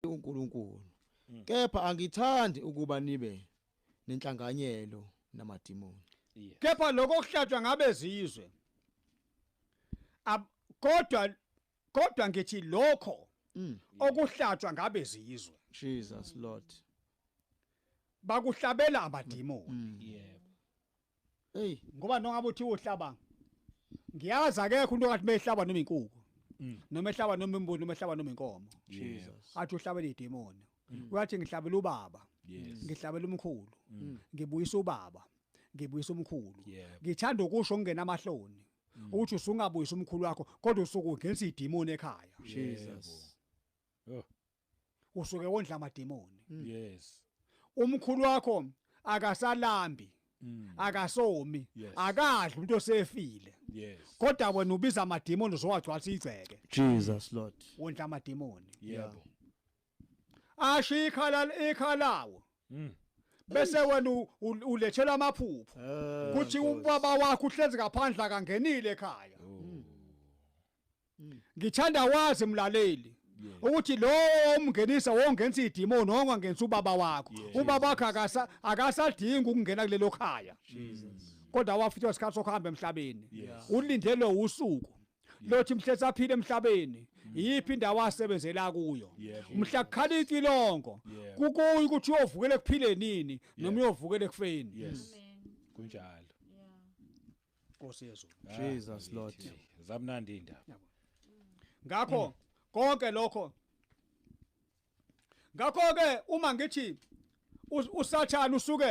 uNkulunkulu, kepha angithandi ukuba nibe nenhlanganyelo namadimoni. Kepha lokho okuhlatshwa ngabezizwe, kodwa ngithi lokho okuhlatshwa ngabezizwe, Jesus Lord, bakuhlabela amadimoni. Hey. Ngoba nongabe uthi uhlaba, ngiyazi akekho umuntu okathi mehlaba noma inkukhu, noma ehlaba noma imbuzi, noma ehlaba noma inkomo, Jesus, athi uhlabela idemoni. Uyathi ngihlabela ubaba, ngihlabela umkhulu, ngibuyisa ubaba, ngibuyisa umkhulu. Ngithanda ukusho ngingenamahloni ukuthi usungabuyisa umkhulu wakho, kodwa usuke ungenisa idemoni ekhaya. Jesus. Oh. Usuke wondla amademoni. Umkhulu wakho akasalambi, akasomi, akadli, umuntu osefile, kodwa wena ubiza amademoni uzowagcwalisa igceke. Jesus Lord. Wondla amademoni. Yebo. Asho ikhala ikhalawo, bese wena ulethelwa amaphupho kuthi ubaba wakho uhlezi ngaphandle, akangenile ekhaya. Ngithanda wazi, mlaleli, ukuthi lo umngenisa wongenisa idemoni, ongangenisa ubaba wakho. Ubaba wakho akasadingi ukungena kulelo khaya, Jesus. kodwa wafika isikhathi sokuhamba emhlabeni. Ulindelwe usuku lothi mhle saphila emhlabeni, yiphi indawo asebenzela kuyo, mhla kukhala icilongo, kukuyi ukuthi uyovukela ekuphileni nini noma uyovukela ekufeni. Yes, kunjalo. Nkosi yezulu. Jesus Lord. Zamnandi indaba. Ngakho konke lokho, ngakho ke uma ngithi uSathane usuke